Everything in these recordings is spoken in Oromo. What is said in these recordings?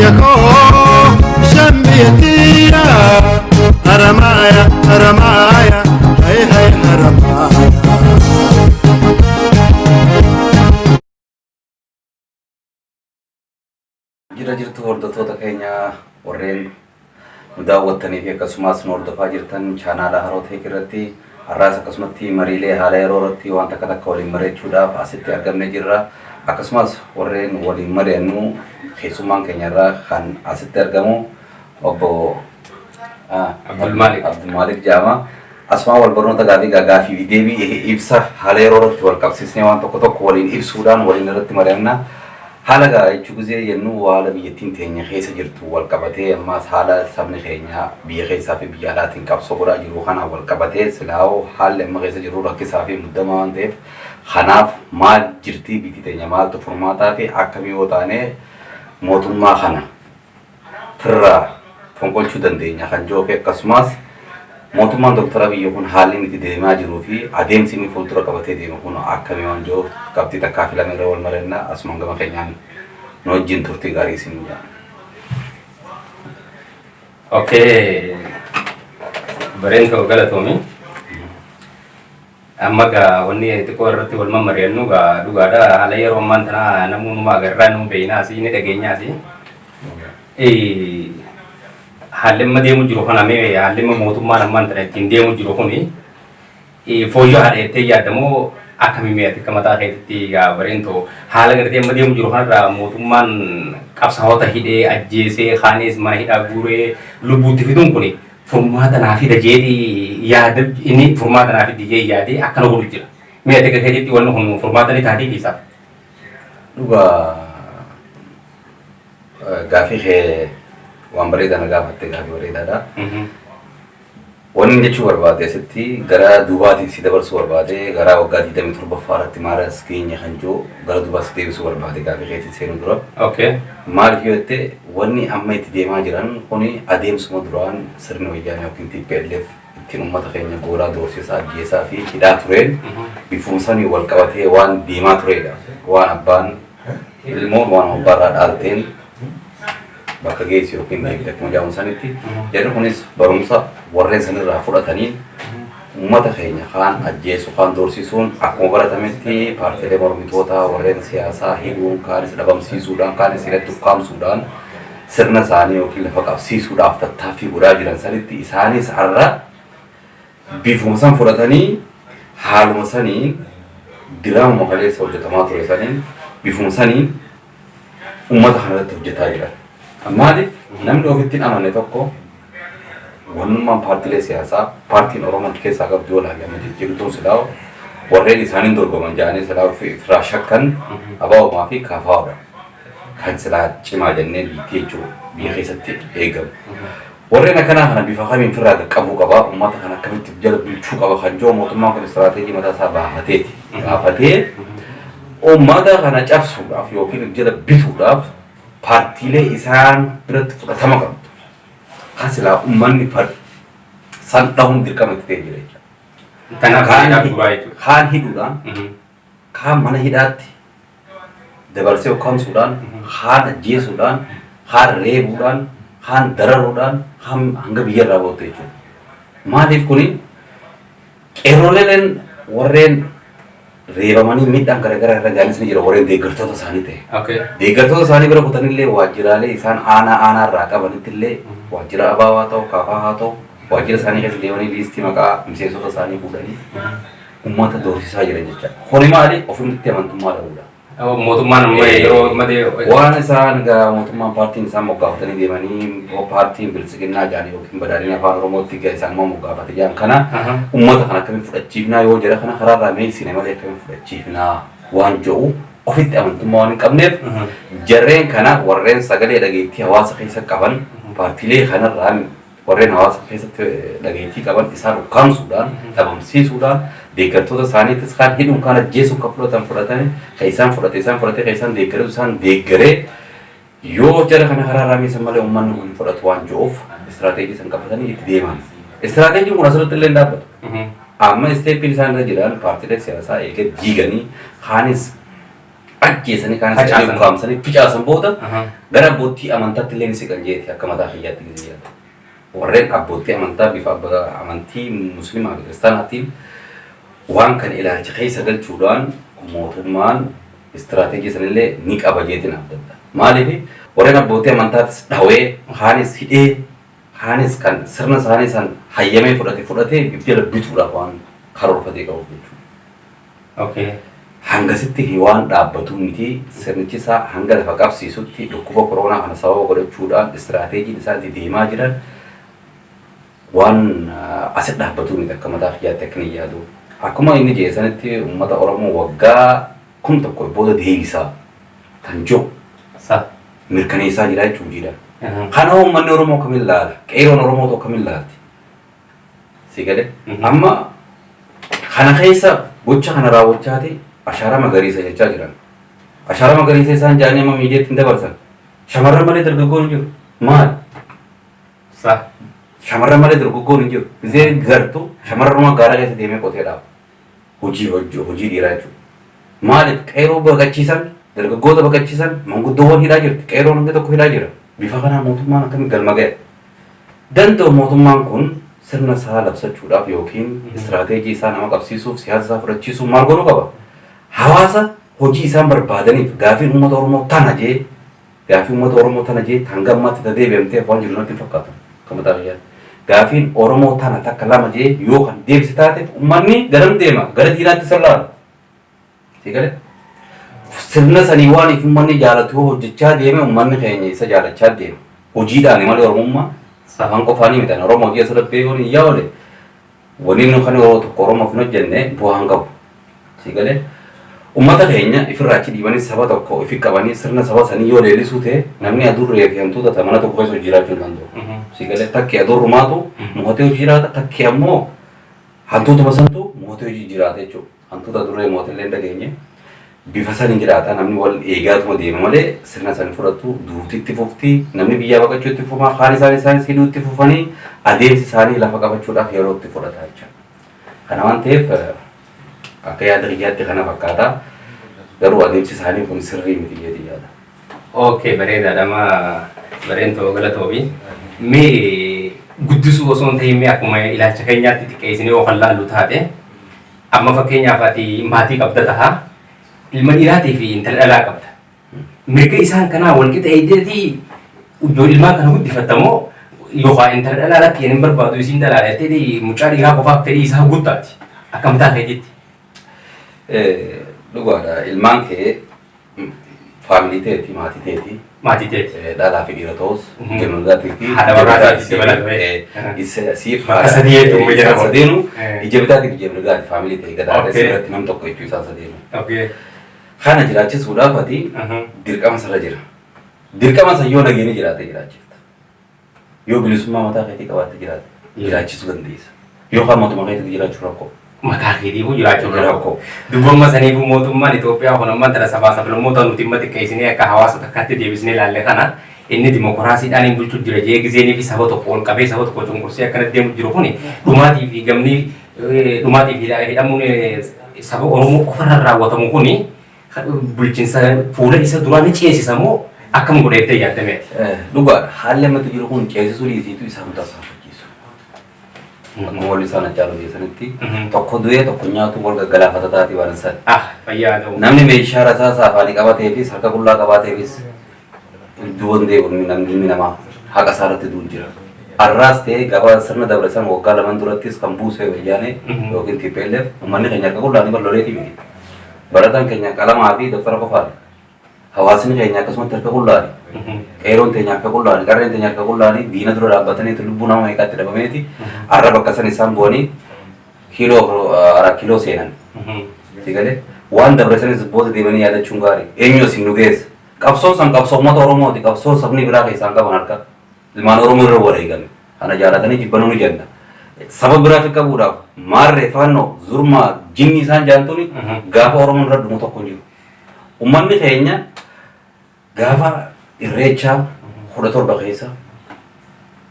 Biyya koo bishaan biyya tiyya Haramaaya Haramaaya hay hay Haramaaya. Jira jirtu hordoftoota keenya warreen nu daawwattanii fi akkasumas nu hordofaa jirtan chaanaala Haroo Teek irratti har'aas akkasumatti mariilee haala yeroo irratti waan takka takka waliin mari'achuudhaaf asitti argamnee jirra. Akkasumas warreen waliin mari'annu keessummaan keenya irraa kan asitti argamu obbo Abdulmaalik. Abdulmaalik jedhama. Asumaan wal barnoota gaafii gaafii fi deebii ibsa haala yeroo irratti wal qabsiisnee waan tokko tokko waliin ibsuudhaan waliin irratti mari'anna. Haala gaa jechuu gizee jennu haala biyyattiin teenya keessa jirtu wal qabatee ammaas haala sabni keenya biyya keessaa fi biyya alaatiin qabsoo godhaa jiru kanaan wal qabatee silaa'oo haalli amma keessa jiru rakkisaa fi muddamaa waan ta'eef kanaaf maal jirtii biyyi teenya maaltu furmaataa fi akkamii yoo taane mootummaa kana firraa fonqolchuu dandeenya kan jiru fi akkasumas mootummaan Dr. Abiyyi kun haalli inni itti deemaa jiruu fi adeemsi inni fuuldura qabatee deemu kun akkamii waan jiruuf qabxii takkaa fi lama irra wal mari'anna asumaan gama keenyaan nu wajjin turtii gaarii isin jedha. Okay. Bareentoo galatoomi. Amma gaa wanni xiqqoo irratti wal mammari'annu gaa dhugaadha. Haala yeroo ammaan tanaa namummaa agarraa nu beeynaasi ni dhageenyaasi. Haalli amma deemu jiru kana mee haalli amma mootummaan ammaan tana ittiin deemu jiru kuni fooyya'aadha jettee yaadda moo akkamii mee ati akka mataa keetitti gaa bareentoo haala gartee amma deemu jiru kanarraa mootummaan qabsaa'ota hidhee ajjeesee kaanis mana hidhaa guuree lubbuutti fiduun kuni furmaata naa fida jeeti yaada inni furmaata naa fidi jee yaadee akkana godhu jira. Mee ati akka keetitti wanni kun furmaata ni taatii fi isaaf? Dhugaa gaafii kee waan bareedaa na gaafatte gaafii bareedaadha. Wanni jechuu barbaade asitti gara duubaatiin si dabarsuu barbaade gara waggaa 27ffaa irratti maal as geenye kan jiru gara duubaa si deebisuu barbaade gaafii keetiin seenuu dura. Maaliif yoo jette wanni amma itti deemaa jiran kuni adeemsuma duraan sirni wayyaanee yookiin TPLF ittiin uummata keenya goolaa doorsisaa ajjeesaa fi hidhaa tureen bifuma sanii wal qabatee waan deemaa turedha. Waan abbaan ilmoon waan abbaarraa dhaalteen bakka geessu yookiin deemte akkuma jedhamu sanitti jarri kunis barumsa warreen sanirraa fudhatanii uummata keenya kaan ajjeesu kaan doorsisuun akkuma baratametti paartiilee mormitootaa warreen siyaasaa hidhuun kaanis dhabamsiisuudhaan kaanis hidhatti ukkaamsuudhaan sirna isaanii yookiin lafa qabsiisuudhaaf tattaaffii godhaa jiran sanitti isaanis har'a bifuma san fudhatanii haaluma saniin diraamuma kaleessa hojjetamaa ture saniin bifuma saniin uummata kanarratti hojjetaa jiran. Maaliif namni ofitti hin amanne tokko wannummaan paartiilee siyaasaa paartiin Oromoo keessaa qabdu yoo ilaalle amma jijjiirtuun silaa warreen isaaniin dorgoman jedhanii silaa ofirraa shakkan ABO'maa fi KFO'dha. Kan silaa cimaa jennee biitti jechuudha biyya keessatti eegamu. Warreen akkanaa kana bifa kamiin ofirraa qaqqabuu qaba uummata kana akkamitti jala bulchuu qaba kan jiru mootummaan kun istiraateejii mataa isaa baafateeti. Baafatee uummata kana cabsuudhaaf yookiin jala bituudhaaf paartiilee isaan biratti fudhatama qabdu. Kan silaa uummanni fadhu san dhahuun dirqama itti ta'ee jira jechuudha. Kanaaf hidhaa guuraa jechuudha. Kaan hidhuudhaan, kaan mana hidhaatti dabarsee ukkaamsuudhaan, kaan ajjeesuudhaan, kaan reebuudhaan, kaan dararuudhaan, kaan hanga biyya irraa bootte jechuudha. Maaliif kuni qeerroleen warreen reebamanii miidhaan garaagaraa irra ga'anis ni jira warreen deeggartoota isaanii ta'e. Deeggartoota isaanii bira kutanillee waajjiraalee isaan aanaa aanaa irraa qabanitti illee waajjira ABO haa ta'u, KFO haa ta'u, waajjira isaanii keessa deemanii liistii maqaa miseensota isaanii fuudhanii uummata doorsisaa jiran jecha. Kuni maali? Ofitti amantummaa dhabuudha. Mootummaan amma yeroo malee Waan isaan egaa mootummaan paartiin isaan moggaafatanii deemanii paartiin biltsiginnaa jedhanii yookiin badhaadhina afaan Oromootti egaa isaan immoo moggaafate jedhan kana uummata kana akkamiin fudhachiifnaa yoo jedha kana karaarraa meeysine malee akkamiin fudhachiifnaa waan jedhu ofitti amantummaa waan hin qabneef jarreen kana warreen sagalee dhageettii hawaasa keessa qaban paartiilee kanarraa warreen hawaasa keessatti dhageettii qaban isaan ukkaamsuudhaan dhabamsiisuudhaan deeggartoota isaaniittis kaan hidhuun kaan ajjeesuun kan fudhatan fudhatanii kan isaan fudhate isaan fudhate kan isaan deeggaretu isaan deeggaree yoo jara kana karaa irraa meessan malee uummanni kun fudhatu waan jiruuf istiraateejii san qabatanii itti deeman. Istiraateejiin kun asirratti illee hin dhaabbatu. Amma isteeppiin isaan irra jiran paartiilee siyaasaa eega diiganii kaanis Ajjeesanii kaan isaanii Facaasan. Ukkaamsanii facaasan booda Aha. gara abbootii amantaatti illee ni siqan jeeti akka mataa kiyyaatti gisee yaadu. Warreen abbootii amantaa bifa amantii musliimaa fi kiristaanaatiin waan kana ilaalcha keessa galchuudhaan mootummaan istiraateejii sanillee ni qaba jeetiin abdadha. Maaliif warreen abbootii amantaatis dhawee, kaanis hidhee, kaanis kan sirna isaanii san hayyamee fudhatee jala bituudhaaf waan karoorfatee qabu jechuudha. Okay. Hangasitti waan dhaabbatu miti. Sirnichi isaa hanga lafa qabsiisutti dhukkuba koronaa kana sababa godhachuudhaan istiraateejiin isaan itti deemaa jiran waan asit dhaabbatu miti akka mataa kiyyaatti akka inni yaadu. Akkuma inni jedhe sanitti uummata Oromoo waggaa 1000 booda deebisaa kan jiru Sa. mirkaneessaa jira jechuun hojiidha. Aha. Kana uummanni Oromoo akkamiin ilaala? Qeeroon Oromoo akkamiin ilaalti? Si galee? Mhm. Amma kana keessa gocha kana raawwachaati ashaaraa magariisa jechaa jiran. Ashaaraa magariisa isaan jaanii amma miidiyaatti hin dabarsan. Shamarran malee dargaggoon hin jiru. Maali? Sa. Shamarran malee dargaggoon hin jiru. Isee gartuu shamarranuma gaara keessa deemee qotee dhaaba. Hojii hojii hojii dhiiraa jechuudha. Maaliif qeeroo baqachiisan, dargaggoota baqachiisan, manguddoowwan hidhaa jirti. Qeeroon hanga tokko hidhaa jira. Bifa kanaan mootummaan akkamiin galma ga'e? Danda'u mootummaan kun sirna isaa labsachuudhaaf yookiin istiraateejii isaa nama qabsiisuuf, siyaasa isaa fudhachiisuuf maal godhuu qaba? Hawaasa hojii isaan barbaadaniif gaafiin uummata Oromoo tana jee, gaafii uummata Oromoo tana jee hanga ammaatti deebi'amtee waan jiru natti hin fakkaatu. Kan mataa kiyyaatti. Gaafiin Oromoo tana takka lama jee yoo kan deebise taate uummanni garam deema? Gara diinaatti sallaala. Si galee? Sirna sanii waan if uummanni jaalatu yoo hojjechaa deeme uummanni keenya isa jaalachaa deema. Hojiidhaan malee Oromummaa afaan qofaanii miti. Oromoo hojii asirratti beekuun hin yaa'ule. Wanni nu kan yeroo tokko Oromoof hin hojjenne bu'aa hin qabu. Si galee? Uummata keenya ifirraa achi dhiibanii saba tokko ifi qabanii sirna saba sanii yoo leellisuu ta'e namni adurree fi hantuuta mana tokko keessa hojii jiraachuu hin danda'u. Si galee? Takki adurrumaatu mootee hojii jiraata, takki ammoo hantuutuma santu mootee hojii jiraata jechuudha. Hantuuta adurree mootee illee hin dhageenye. Bifa sanii jiraata, namni wal eegaatuma deema malee sirna sani fudhatu duutitti fufti, namni biyyaa baqachuu itti fufa, kaan isaan isaanis hidhuu itti fufanii adeemsi isaanii lafa qabachuudhaaf yeroo itti fudhata jechuudha. Kana waan ta'eef akka yaada kiyyaatti kana fakkaata. Garuu adeemsi isaanii kun sirrii miti jedhee yaada. Okay, bareedaadha ma bareentoo galatoomi. Mee guddisuu osoo hin ta'in mee akkuma ilaalcha keenyaatti xiqqeessinee yoo kan laallu taate, amma fakkeenyaaf ati maatii qabda taha, ilma dhiiraatii fi intala dhalaa qabda. Mirga isaan kanaa wal qixa eegdeetii iddoo ilmaa kana guddifattamoo yookaan intala dhalaa lakki hin barbaadu isiin dhalaa jettee mucaa dhiiraa qofaaf fedhii isaa guuttaati akka mataa keetiitti? Dhugaadha. Ilmaan kee faamilii ta'eeti, maatii ta'eeti. Maatii ta'eeti. Dhalaa fi dhiira ta'us Mhm. ija mirgaatii fi Haadha ija warraatii bitaatii dabalatee. siif Bakka sadii jechuun isaan jedhama. sadeenu ija bitaatii fi ija mirgaati faamilii ta'e gadaa Okay. sirratti nam tokko jechuu isaan sadeenu. Okay. Kana jiraachisuudhaaf ati dirqama sirra jira. Dirqama san yoo nageenya jiraate jiraachifta. Yoo bilisummaa mataa keetii qabaatte jiraate jiraachisuu dandeessa. Yoo kan matuma keetii jiraachuu rakkoo. Mataa keetiifuu jiraachuu rakkoo. Rakkoo. Dubbamma saniifuu mootummaan Itoophiyaa kun ammaan tana sabaa sablammoota nuti dhimma xiqqeessinee akka hawaasa takkaatti deebisnee ilaalle kana inni dimokiraasiidhaan hin bulchu jira jee gizeenii fi saba tokko ol qabee saba tokko cunqursee akkanatti deemu jiru kuni dhumaatii fi gamni dhumaatii fi hidhamuun saba Oromoo qofarra raawwatamu kuni bulchiinsa fuula isa duraa ni ceesisa moo akkam godheettee yaaddameeti? Dhugaadha. Haalli ammatti jiru kun ceesisuu dhiisiitu isaan tattaafachiisu. Akkuma walli isaan ajjaalu keessanitti tokko du'ee tokko nyaatu wal gaggalaafata taatee waan isaan. Ah, fayyaa ta'u. Namni meeshaa rasaasaa afaanii qabateefis harka qullaa qabateefis du'an deebi'u namni ilmi namaa haqa isaa irratti du'u jira. Arraas ta'ee gabaa sirna dabre san waggaa lamaan durattis kan buuse wayyaanee yookiin TPLF uummanni keenya harka qullaa ni balloleetii miti. Barataan keenya qalamaa fi daftara qofaadha. Hawaasni keenya akkasumatti harka qullaadha. Qeeroon teenya harka qullaadha. Qarreen teenya harka qullaadha. Diina dura dhaabbatanii lubbuu nama meeqaatti dhabameeti. Arra bakka san isaan bu'anii kiiloo araa kiiloo seenan. Si galee waan dabre sanis booda deemanii yaadachuun gaarii. Eenyu isin nu geessa? Qabsoon san qabsoo uummata Oromooti. Qabsoo sabni biraa keessaan qaban harka. Ilmaan Oromoo irra wareegame. Kana jaalatanii jibbanuu ni jenna. Saba biraa fi qabuudhaaf maarree faannoo zurmaa jinni isaan jaantuni gaafa Oromoon irra dhumu tokko hin jiru. Uummanni keenya gaafa irreechaa 17 keessa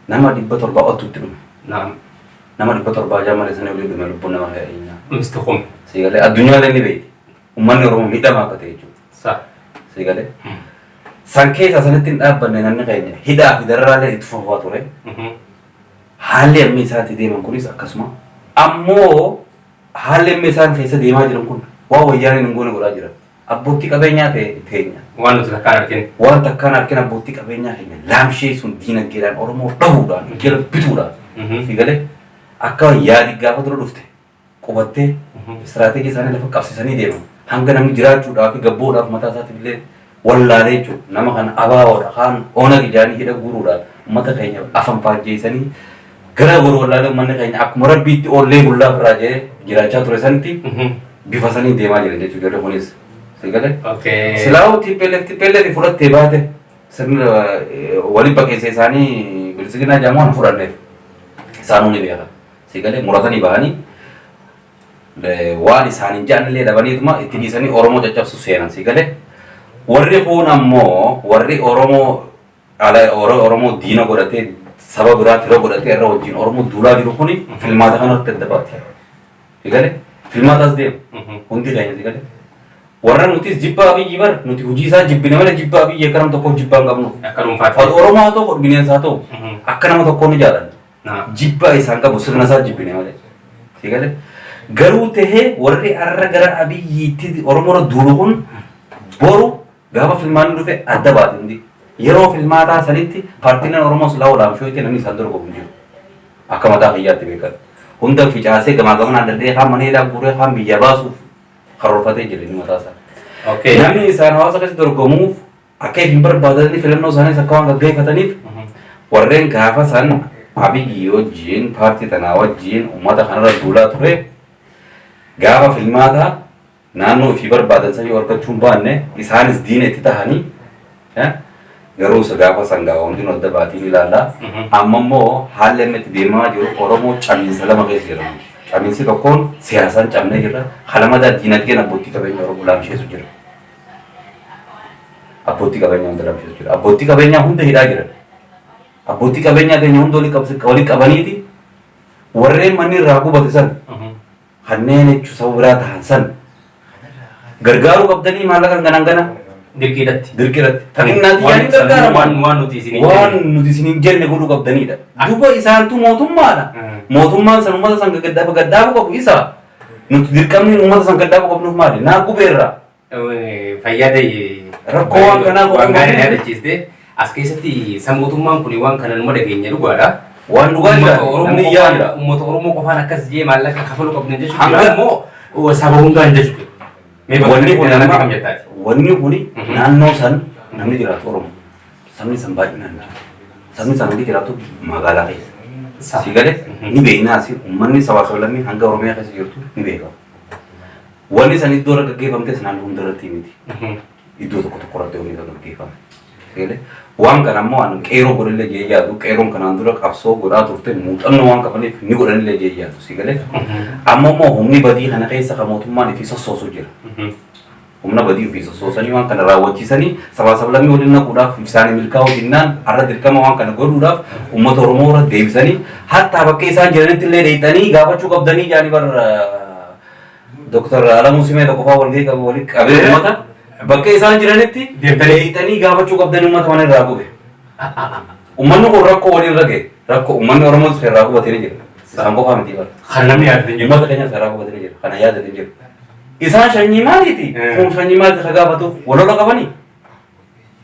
nama 700 oltu itti dhume. Naam. Nama 700 jaamala sanii olii dhume lubbuun nama keenyaa. Misti kun. Si galee addunyaallee ni beekti. Uummanni Oromoo miidhamaa akka ta'e jechuudha. Sa. Si galee? San keessa sanitti hin dhaabbanne namni keenya hidhaa fi dararaalee itti fufaa ture. Haalli amma isaatti deeman kunis akkasuma. Ammoo haalli amma isaan keessa deemaa jiran kun waan wayyaaniin hin goone godhaa jiran. Abbootii qabeenyaa ta'e teenya. Waan nuti takkaan argine. Waan takkaan argina abbootii qabeenyaa keenya laamshee sun diinagdeedhaan Oromoo dhahuudhaan jala bituudhaan. Si galee akka yaadi gaafa dura dhufte qubattee istiraateejii isaanii lafa qabsiisanii deeman. Hanga namni jiraachuudhaaf fi gabboodhaaf mataa isaatiif illee wallaalee jechuudha. Nama kana abaawoodha kaan oonag ijaanii hidha guuruudhaan uummata keenya afan faajjeessanii gara goru wallaalee uummanni keenya akkuma rabbiitti oollee bullaa ofirraa jedhee jiraachaa ture sanitti bifa sanii deemaa jiran jechuudha jarri kunis. Si galee? Okay. Silaa'uu TPLF TPLF fudhattee baate sirna waliin baqeessa isaanii bilisiginaa jedhamu waan fudhanneef isaanuu ni beekan. Si galee muratanii bahanii waan isaaniin jedhanillee dhabaniituma itti dhiisanii Oromoo caccabsu seenan si galee. Warri kun ammoo warri Oromoo ala Oromoo diina godhatee saba biraa fira godhatee irra wajjin Oromoo duulaa jiru kuni filmaata kanarratti adda baate. Si galee filmaataas deema. Hundi keenya si galee. Warra nutis jibba Abiyyi bar nuti hojii isaa jibbine malee jibba Abiyyi akka nama tokkoo jibbaa hin qabnu. Akka dhuunfaatti. Fal Oromoo haa ta'u bineensa haa ta'u akka nama tokkoo ni jaallanna. Jibba isaan qabu sirna isaa jibbine malee. Si galee garuu tahee warri har'a gara Abiyyiitti Oromoo irra duulu kun boru gaafa filmaanni dhufe adda baate hundi. Yeroo filmaataa sanitti paartiileen Oromoo silaa olaamshoo itti namni isaan dorgomu hin jiru. Akka mataa kiyyaatti beekan. Hunda ficaasee gamaa gamanaan danda'ee kaan mana hidhaa guuree kaan biyya baasuuf karoorfatee jira inni mataa isaa. Okay. Namni isaan hawaasa keessa dorgomuuf akka hin barbaadanii filannoo isaaniis akka waan gaggeeffataniif warreen gaafa san Abiyyi wajjin paartii tanaa wajjin uummata kanarra duulaa ture gaafa filmaataa naannoo ofii barbaadan san yoo argachuu hin baanne isaanis diina itti tahanii garuu isa gaafa san gaafa hundi adda baatiin ilaalla. Amma immoo haalli amma itti deemaa jiru Oromoo cabiinsa lama keessa jira. Cabiinsi tokkoon siyaasaan cabnee jirra. Kalamadaa diinagdeen abbootii qabeenya Oromoo laamsheessu jira. Abbootii qabeenyaa hunda laamsheessu jira. Abbootii qabeenyaa hunda hidhaa jira. Abbootii qabeenyaa keenya hunda walii qabaniiti warreen manni irraa gubate san kanneen jechuun saba biraa tahan san gargaaruu qabdanii maallaqa ganaan gana Dirqiidhatti. dirqiirratti. Taninnaati yaani gargaaraman. Waan nuti isin Waan nuti isiniin jenne godhuu qabdanidha. Duuba isaantu mootummaadha. Mootummaan san uummata san gaddaafuu qabu isa. Nuti dirqamni uummata san gaddaafuu qabnuuf maali? Naa gubeerra. Fayyaa ta'e Rakkoo waan kanaa waan gaarii yaadachiiste as keessatti sa mootummaan kun waan kana numa dhageenya dhugaadha. Waan dhugaa jira. Namni iyyaa jira. Uummata Oromoo qofaan akkas jee maallaqa kafaluu qabdan jechuudha. Hanga- Immoo saba hundaan jechuudha. Mee bakka Wanni kun kanatti amma kam jettaati? wanni kuni naannoo san namni jiraatu Oromoo. Sabni san baay'inaan jira. Sabni san hundi jiraatu magaalaa keessa. Si galee ni beeknaa si uummanni sabaa sablammii hanga Oromiyaa keessa jirtu ni beekama. Wanni san iddoo irra gaggeeffamtes naannoo hunda irratti miti. Iddoo tokko tokko irratti wanni irra gaggeeffame. Si galee waan kana ammoo ani qeeroo godhanillee jee yaadu qeeroon kanaan dura qabsoo godhaa turte muuxannoo waan qabaniif ni godhanillee jee yaadu si galee. Amma immoo humni badii kana keessa kan mootummaan ifi sossoosu jira. Humna badii ofii sossoosanii waan kana raawwachiisanii sabaa sablammii waliin naquudhaaf isaanii milkaa'uu dinnaan har'a dirqama waan kana godhuudhaaf uummata Oromoo irra deebisanii hattaa bakka isaan jiranitti illee dheeyxanii gaafachuu qabdanii jaanii bar Dooktar Alamuu Simee tokko fa'aa walgahii qabu walitti qabee uummata bakka isaan jiranitti dheeyxanii gaafachuu qabdanii uummata mana irraa gube. Uummanni kun rakkoo waliin irra gahe rakkoo uummanni Oromoos irraa gubatee ni jira. Isaan qofaa miti bara. Kan namni yaadate hin jiru. Uummata keenyas irraa gubatee ni jira. Kana yaadate hin jiru. Isaan sanyii maaliiti? Kun sanyii maaliiti ka gaafatuuf walola qabanii?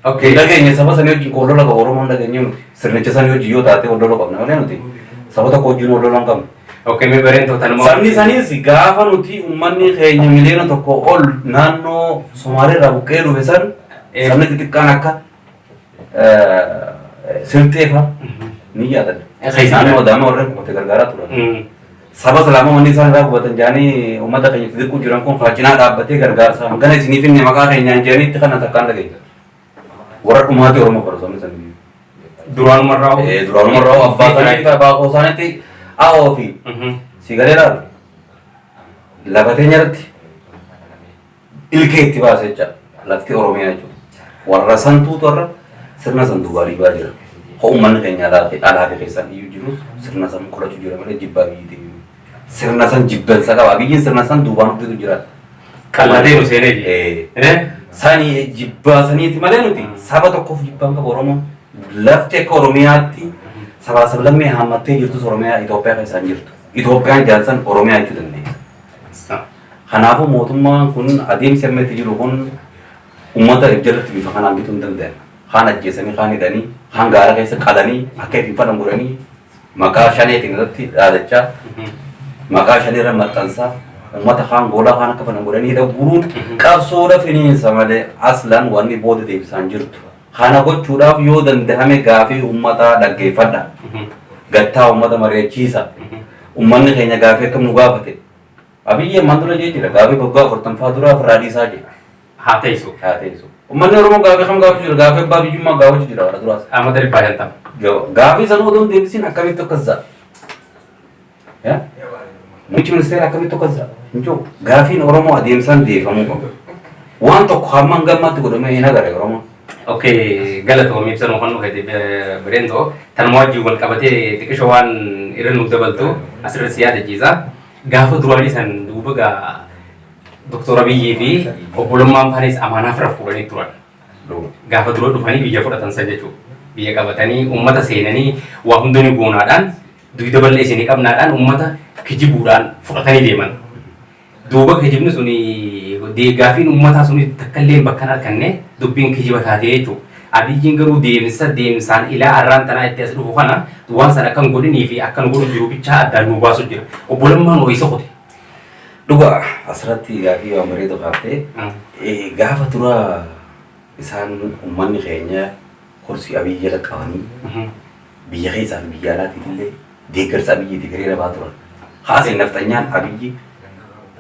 Okay. Dhageenya saba sanii wajjin kan walola qabu Oromoon dhageenye nuti. Sirnicha sanii wajjin yoo taate walola qabna malee nuti saba tokko wajjin walola hin qabnu. Okay, mee bareen tootan Sabni saniis gaafa nuti uummanni keenya 1 miliyoona ol naannoo Somaalee irraa buqqee dhufe san sabni xixiqqaan akka Silxee fa'a ni yaadanna. Naannoo Adaamaa warreen qubate gargaaraa turan. Saba Islaamaa wanni isaan irraa qubatan jedhanii uummata keenya xixiqqoo jiran kun faa cinaa dhaabbatee gargaarsa hangana isiniif inni maqaa keenyaan jedhaniitti kana takkaan dhageenya. Warra dhumaatii Oromoo bara sabni sanii. Duraanumarraa. Duraanumarraa abbaa isaaniitti abbaa koo isaaniitti aa'oo fi si galee laal lafa teenya irratti ilkee itti baase jecha lafti Oromiyaa jechuudha. Warra santuutu warra sirna san duubaa dhiibaa jira. Hoo uummanni keenya alaa fi keessaan iyyuu jirus sirna san qolachuu jira malee jibbaa biyyiitiin. Sirna san jibbansa qaba. Biyyiin sirna san duubaan hojjetu jira. Qallatee nu seenee jira. Sani jibbaa saniiti malee nuti saba tokkoof jibbaan qabu Oromoon. Lafti akka Oromiyaatti sabaa sablammii haammattee jirtus Oromiyaa Itoophiyaa keessaa hin jirtu. Itoophiyaan jaarsan Oromiyaa jechuu dandeessa. Kanaafuu mootummaan kun adeemsi amma itti jiru kun uummata jalatti bifa kanaan bituu hin danda'an. Kaan ajjeesanii, kaan hidhanii, kaan gaara keessa qalanii akka ittiin fadhan godhanii maqaa shaneetiin irratti dhaadachaa maqaa shaneerra maxxansaa uummata kaan goolaa kaan akka fadhan godhanii hidha guuruun qabsoodha finiinsa malee aslan wanni booda deebisaan jirtu. Kana gochuudhaaf yoo dandahame gaafii uummataa dhaggeeffadha. Gattaa uummata mari'achiisa. Uummanni keenya gaafii akkam nu gaafate. Abiyyi ammaan dura jee jira gaafii waggaa afurtamfaa dura ofirraa dhiisaa jee. Haa teessu. Haa teessu. Uummanni Oromoo gaafii kam gaafachuu jira? Gaafii abbaa biyyummaa gaafachuu jira warra duraas. Amata 150. Gaafii sanuu odoo hin deebisiin akkamitti akkas ta'a? Muummichi ministeera akkamitti akkas ta'a? Hin jiru. Gaafiin Oromoo adeemsaan deebifamuu qaba. Waan tokko hamma hanga ammaatti godhamee hin agarre Oromoon. Okay, galatoomii ibsa nu kan dhufete Bireentoo. Tanuma wajjin wal qabatee xiqqisho waan irra nuuf dabaltu asirratti si yaadachiisa. Gaafa duraanii san duuba gaa Doktor Abiyyii fi obbolummaan faanis amaanaa fira fuudhanii turan. Gaafa dura dhufanii biyya fudhatan san jechuudha. Biyya qabatanii uummata seenanii waa hunda ni goonaadhaan dugda bal'ee isinii qabnaadhaan uummata kijibuudhaan fudhatanii deeman. Duuba kijibni suni gaafiin uummataa suni takka illee bakka hin arganne dubbiin kijiba taatee jechuudha. Abiyyiin garuu deemsa deemsaan ilaa arraan tanaa itti as dhufu kana waan sana akkan godhinii fi akkan godhu jiru bichaa addaan nu baasu jira. Obbolummaan ho'isa kute. Dhugaa asirratti gaafii waan bareedu kaaftee gaafa dura isaan uummanni keenya kursii Abiyyi jala qabanii biyya keessaa fi biyya alaatiin illee deeggarsa Abiyyiitiif hiriira ba'aa turan. Haaseen nafxanyaan Abiyyi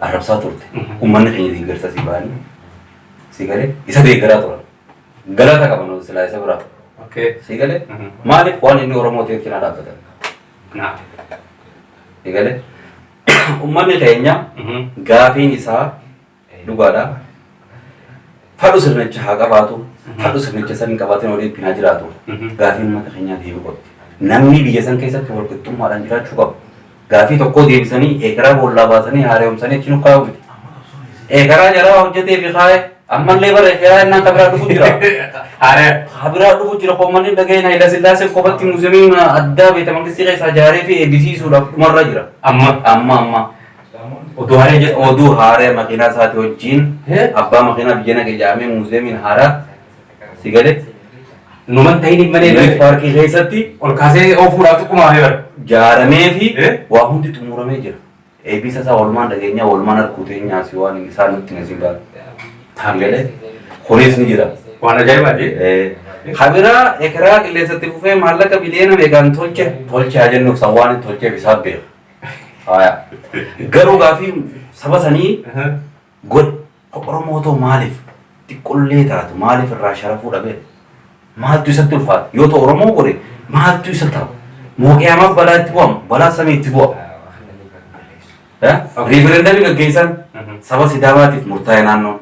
arrabsaa turte. Uummanni keenya deeggarsa si ba'anii si galee isa deeggaraa turan. Galata qaban silaa isa biraa. Si galee maaliif waan inni Oromoo ta'eef cinaa dhaabbatan. Si galee uummanni keenya gaafiin isaa dhugaadha. Fadhu sirnicha haa qabaatu, fadhu sirnicha san hin qabaatin olii ittiin haa jiraatu. Gaafiin uummata keenyaa deebii qabdi. Namni biyya san keessatti wal qixxummaadhaan jiraachuu qaba. Gaafii tokkoo deebisanii ekeraa boollaa baasanii haaromsanii achi nu kaa'u miti. Ekeraa jaraa hojjetee fi kaa'e ammallee bara ekeraa innaan kan biraa dhufu jira. Haaree. Kan biraa dhufu jira kommanni dhaga'een Hayila Sillaasee kophatti muuziyeemii addaa beeta mangistii keessaa ijaaree fi eebbisiisuudhaaf dhumarra jira. Amma Amma amma. Oduu haaree jedhu. Oduu haaree makiinaa isaati wajjin abbaa makiinaa biyya nage jedhamee muuziyeemiin haaraa si galee Numan ta'in malee Night paarkii keessatti ol kaasee oofuudhaaf xiqquma hafee bara. ijaaramee fi waa hundi xumuramee jira. Eebbisa isaa walumaan dhageenyaa walumaan arguu teenyaas waan isaan nutti hin siin baatu. Kunis ni jira. Waan ajaa'ibaati. Kabiraa ekeraa qilleensatti fufee maallaqa biliyoona meeqaan tolche tolche haa jennuuf san waan inni tolcheef isaaf beeka. Haaya. Garuu gaafii saba sanii godhe Oromoo ta'u maaliif xiqqollee taatu maaliif irraa sharafuu dhabee maaltu isatti ulfaata yoo ta'u Oromoo godhe maaltu isa ta'a mooqiyaamaaf balaa itti bu'amu balaa samii itti bu'a. Riiferendamii gaggeessan saba Sidaamaatiif murtaa'e naannoo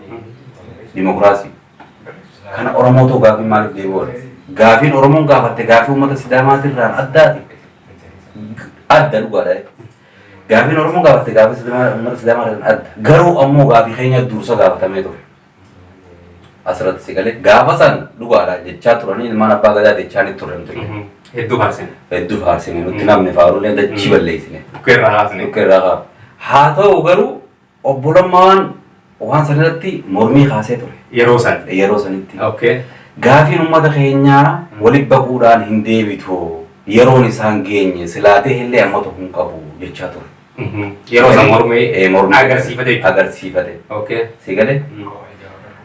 dimokiraasii. Kana Oromoo ta'u gaafiin maaliif deebi'u? Gaafiin Oromoon gaafatte gaafii uummata Sidaamaatirraan addaati. Adda dhugaadha. Gaafiin Oromoon gaafatte gaafii uummata Sidaamaatirraan adda. Garuu ammoo gaafii keenya dursa gaafatamee ture. Asirratti si galee gaafa san dhugaadha jechaa turanii ilmaan abbaa gadaa jechaa ni turre nuti. Hedduu faarsine. Hedduu faarsine nutti namni faarullee dachii balleessine. Dhukkee irraa haasne. Dhukkee irraa kaafne. Haa ta'u garuu obbolummaan waan sanarratti mormii kaasee ture. Yeroo san. Yeroo sanitti. Okay. Gaafiin uummata keenyaa walitti baquudhaan hin deebitu. Yeroon isaan geenye silaatee illee amma tokko hin qabu jechaa ture. Yeroo san mormii Mormii agarsiifate jechuudha. Agarsiifate. Okay. Si galee?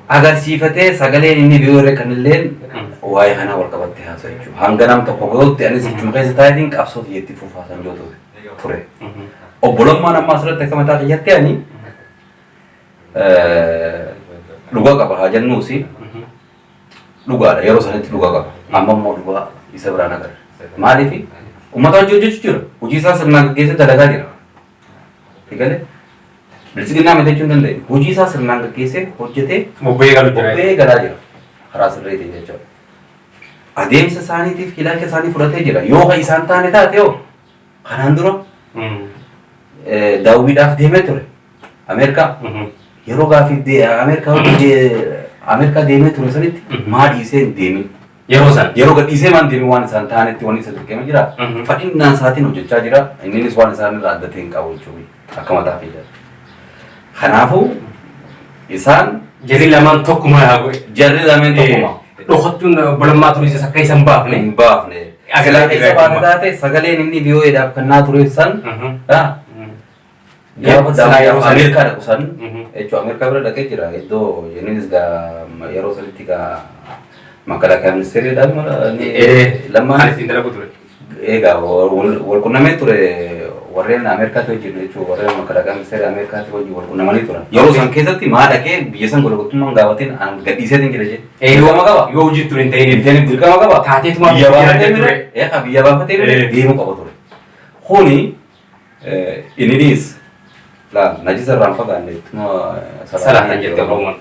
Agarsiifatee sagaleen inni biyyoorre kanilleen waa'ee kanaa wal qabattee haasa'u jechuudha. Hanga nam tokko gahutti anis jechuma keessa taa'eetiin qabsoo biyyattii fufaasan yoo ture. Obbolummaan amma asirratti akka mataa kiyyatti ani dhugaa qaba haa jennuusi dhugaadha yeroo sanitti dhugaa qaba. Amma immoo dhugaa isa biraan agarra. Maaliif uummata hojii hojjechuu jira. Hojii isaa sirnaan gaggeessee dalagaa jira. Egalee bilisiginnaa miti jechuu hin dandeenyu. Hojii isaa sirnaan gaggeessee hojjetee Bobba'ee galu jira. bobba'ee galaa jira. Karaa sirriitiin jechuudha. Adeemsa isaaniitiif ilaalcha isaanii fudhatee jira. Yoo kan isaan taane taate hoo kanaan dura daawwiidhaaf deemee ture. Ameerikaa yeroo gaafii Ameerikaa Ameerikaa deemee ture sanitti maa dhiisee hin deemin. Yeroo san. Yeroo gadhiisee maan deemin waan isaan taanetti wanni isa dirqame jira. Fadhinnaan isaatiin hojjechaa jira. Inninis waan isaan irraa adda ta'e hin qabu jechuudha. Akka mataa fi jira. Kanaafuu isaan Jarri lamaan tokkuma haa godhe. Jarri lameen tokkuma. Dhokattuun obbolummaa turis akka isa hin baafne. Hin baafne. Silaa keessa baate taate sagaleen inni VOAdhaaf kennaa ture san gaafa Silaa yeroo daawwataaf san. Ameerikaa dhaqu san jechuun Ameerikaa bira dhaqee jira iddoo innis gaa yeroo sanitti gaa makalaakaa ministeeriidhaan mala lammaan Kan ittiin dalagu ture. Egaa wal qunnamee ture warreen Ameerikaatti wajjin jechuun warreen makalaakaa ministeera Ameerikaatti wajjin wal qunnamanii turan. Yeroo san keessatti maa dhaqee biyya san golgottummaan gaafateen an gadhiiseetiin jira jee. Dirqama qaba. Yoo hojii ture hin ta'in. Ittiin dirqama qaba. Taateetuma Biyya baafatee jiraachaa mire. ture. Eegaa biyya baafatee mire deemuu qaba ture. Kuni inninis laal najisa irraan fagaanne ittuma Salaatan jette Oromoon.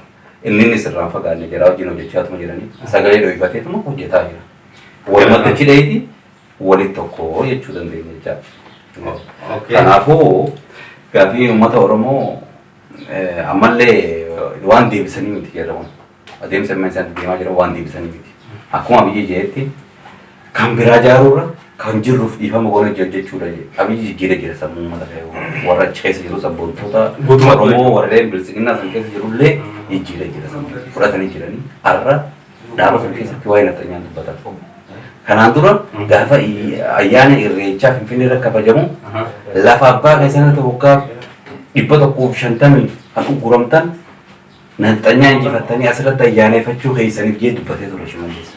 Inninis irraan fagaanne jira wajjin hojjechaatuma jiranii sagalee dho'ifateetuma hojjetaa jira. Walumatti achi dhahiiti walitti tokko jechuu dandeenya jechaadha. Kanaafuu gaaffii uummata Oromoo ammallee waan deebisanii miti jedhamu. Adeemsa amma isaan deemaa jiran waan deebisanii miti. Akkuma biyyi jeetti kan biraa jaaruurra kan jirruuf dhiifama goone hojjechuudha jedhe. Abiyyi jijjiiree jira sammuu uummata kee warra achi keessa jiru sabboontoota Guutummaatti Oromoo warreen bilisiginnaa san keessa jirullee jijjiiree jira sammuu fudhatanii jiranii har'a dhaaba san keessatti waa'ee nafxanyaan dubbatan. Kanaan dura gaafa ayyaana irreechaa Finfinnee irra kabajamu lafa abbaa keessan irratti waggaa 150 kan ugguramtan nafxanyaa injifattanii asirratti ayyaaneeffachuu keessaniif jee dubbatee ture Shimallis.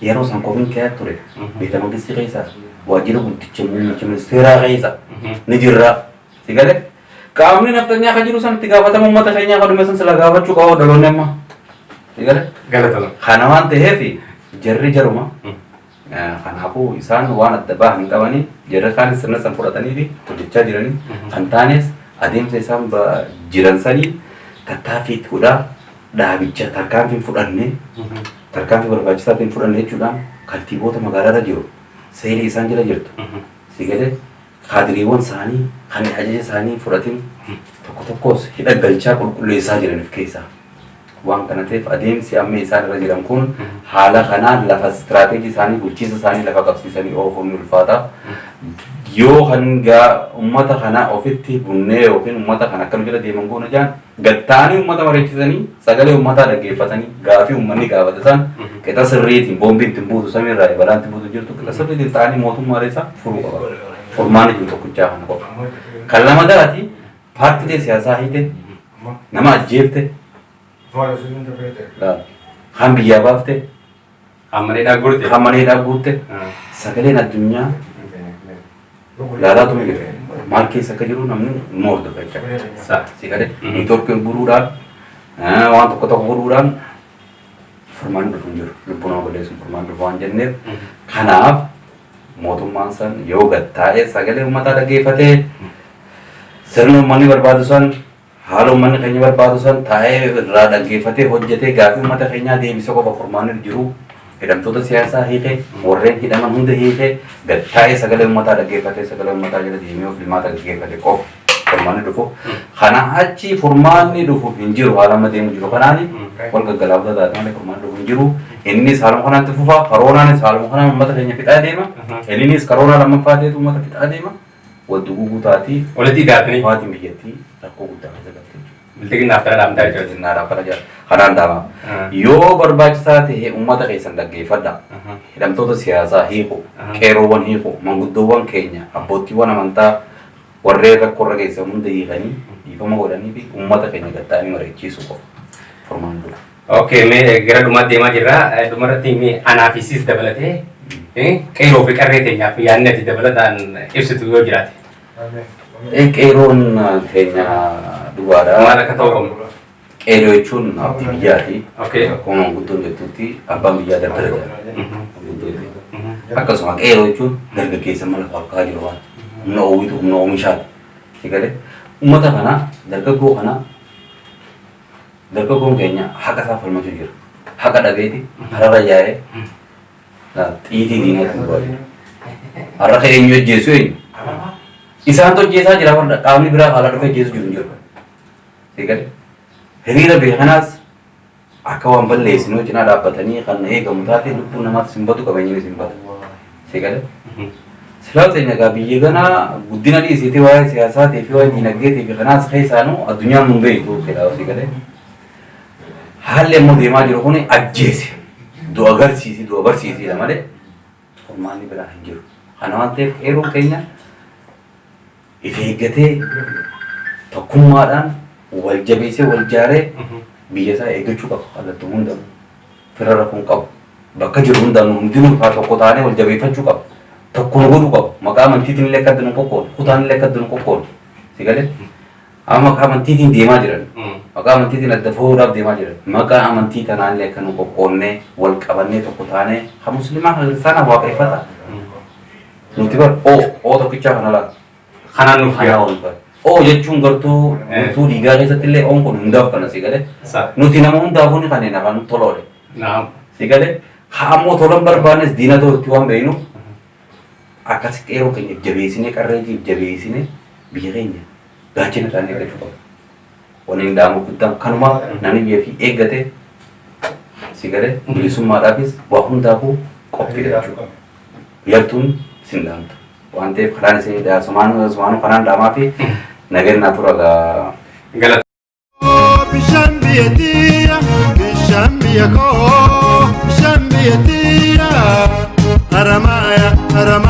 Yeroo san komiin ka'aa ture. Beeta mangistii keessa waajjira guddicha muummicha ministeeraa keessa ni jirra. Si galee? Qaamni nafxanyaa kan jiru san itti gaafatama uummata keenyaa kan dhume san sila gaafachuu qaba dhaloonni amma. Si galee? Galatama. Kana waan ta'eef jarri jaruma. Kanaafuu isaan waan adda bahan hin qabanii jarri kaanis sirna san fudhatanii fi hojjechaa jiranii kan taanes adeemsa isaan jiran sanii tattaaffii itti godhaa dhaabicha tarkaanfii hin fudhanne tarkaanfii barbaachisaa ta'e hin fudhanne jechuudhaan kantiiboota magaalaarra jiru seelii isaan jala jirtu si galee kaadiriiwwan isaanii kan ajaja isaanii fudhatin tokko tokkos hidha galchaa qulqulleessaa jiran of keessaa. Waan kana ta'eef adeemsi amma isaan irra jiran kun haala kanaan lafa istiraateejii isaanii bulchiinsa isaanii lafa qabsiisanii oofuun ni ulfaata. Yoo kan gaa uummata kana ofitti bunnee yookiin uummata kana akka nu jala deeman goona jaan gad ta'anii uummata mariichisanii sagalee uummataa dhaggeeffatanii gaafii uummanni gaafate san qixa sirriitiin boombiin ittiin buutu samiirraa balaan ittiin buutu jirtu qixa sirriitiin ta'anii mootummaalee isaa furuu qaba. Furmaanni jiru tokkichaa kana qofa. Kan lamadaati paartiilee siyaasaa hiite nama ajjeefte kan biyyaa baafte Kan mana hidhaa guurte. kan mana hidhaa guurte sagaleen addunyaa laalaatuma jira. Maal keessa akka jiru namni nu hordofa jechuudha. Si galee neetwoorkiin guuruudhaan waan tokko tokko godhuudhaan furmaanni dhufu hin jiru. Lubbuu nama balleessuun furmaanni dhufu waan jenneef kanaaf mootummaan san yoo gad taa'ee sagalee uummataa dhaggeeffatee sirna uummanni barbaadu san haala uummanni keenya barbaadu san taa'ee irraa dhaggeeffatee hojjetee gaafii uummata keenyaa deebisee qofa furmaanni jiru. Hidhamtoota siyaasaa hiikee warreen hidhaman hunda hiikee gad taa'ee sagalee uummataa dhaggeeffatee sagalee uummataa jala deemee of filmaata gaggeeffate qofa furmaanni dhufu. Kana achi furmaanni dhufu hin jiru haala amma deemu jiru kanaani wal gaggalaafata taate malee furmaanni dhufu hin jiru. Innis haaluma kanaatti fufa karoonaanis haaluma kanaan uummata keenya fixaa deema. Innis karoonaa lammaffaa ta'etu uummata fixaa deema. Wal duguuguu taatii Walitti hidhaatanii. Maatiin biyyattii rakkoo guddaa keessa galte jechuudha. Bilxiginnaaf tana dhaamtaa jechuudha. Bilxiginnaadhaaf kana jedha. Kanaan dhaama. Yoo barbaachisaa ta'e uummata keessan dhaggeeffadha. Hidhamtoota siyaasaa hiiku, qeerroowwan hiiku, manguddoowwan keenya, abboottiiwwan amantaa warreen rakkoo irra geessan hunda hiikanii dhiifama godhanii fi uummata keenya gad ta'anii mari'achiisuu qofa. Furmaanni dura. Okay, mee gara dhumaatti deemaa jirra. Dhumarratti mee anaa fi sis dabalatee qeerroo fi qarree teenyaaf yaadni ati dabalataan ibsitu yoo jiraate. Qeerroon keenya dhugaadha. Maal akka ta'u qabnu? Qeerroo jechuun abdii biyyaati. Okay. Akkuma manguddoon jettutti abbaan biyyaa daldala jedha. Manguddoon jettu. Akkasuma qeerroo jechuun dargaggeessa mala harkaa jiru waan humna oowwitu humna oomishaati. Si galee uummata kana dargaggoo kana dargaggoon keenya haqa isaa falmachuu jira. Haqa dhabeeti hararra yaa'ee xiitii diinatti bu'aa jira. Har'a kan eenyu ajjeesu eenyu? Isaantu ajjeesaa jira warra qaamni biraa haala dhufee ajjeesu jiru hin jiru. Si galee hiriira beekanaas Akka waan balleessinuu cinaa dhaabbatanii kan eegamu taate lubbuun namaatti sin badu, qabeenyinis hin badu. Si galee? Silaa teenya egaa biyya ganaa guddina dhiisiitii waa'ee siyaasaatii fi waa'ee diinagdeetii fi kanaas keessaanuu addunyaan nun beektu silaa, si galee? Haalli ammoo deemaa jiru kun ajjeese, du'a garsiisi, du'a barsiisiidha malee furmaanni biraa hin jiru. Kana waan ta'eef qeerroon keenya if eeggatee, tokkummaadhaan wal jabeessee, wal jaaree biyya isaa eeggachuu qaba. Kallattuu hunda fira rafuun qabu. Bakka jiru hundaan hundinuu haa tokko taanee wal jabeeffachuu qaba. Tokko nu godhuu qaba. Maqaa amantiitiin illee akka nu qoqqoodu, kutaan illee akka nu qoqqoodu. Si galee? Amma maqaa amantiitiin deemaa jiran. Maqaa amantiitiin adda fo'uudhaaf deemaa jiran. Maqaa amantii tanaan illee akka nu qoqqoonnee, wal qabannee, tokko taanee, kan musliimaa, kan kiristaanaa waaqeffata. Nuti bar oo tokkichaa kana laata. Kanaan nuuf Kanaa yaa. ol bar. Oo jechuun gartuu guutuu dhiigaa keessatti illee oon kun hundaaf kana, si galee. Nuti nama hundaafuu ni kanneen afaan toloole. Naam. Si galee, haa ammoo tolan barbaannes diina ta'utti waan beeknuuf akkas qeeroo keenya jabeessinee, qarreetiif jabeessinee, biyya keenya gaachana isaanii eeggachuu qabu. Wanni inni dhaamu guddaan kanuma. Namni biyya fi eeggate, si galee, bilisummaadhaafis waa hundaafuu qophiidha jechuudha. Yartuun sin dhaamtu. Waan ta'eef karaan isin sumaanuu kanaan dhaamaa fi nageenyaa tura gaa. Galata. Bishaan biyya tiyya, bishaan biyya koo, bishaan biyya tiyya, Haramaaya, Haramaaya.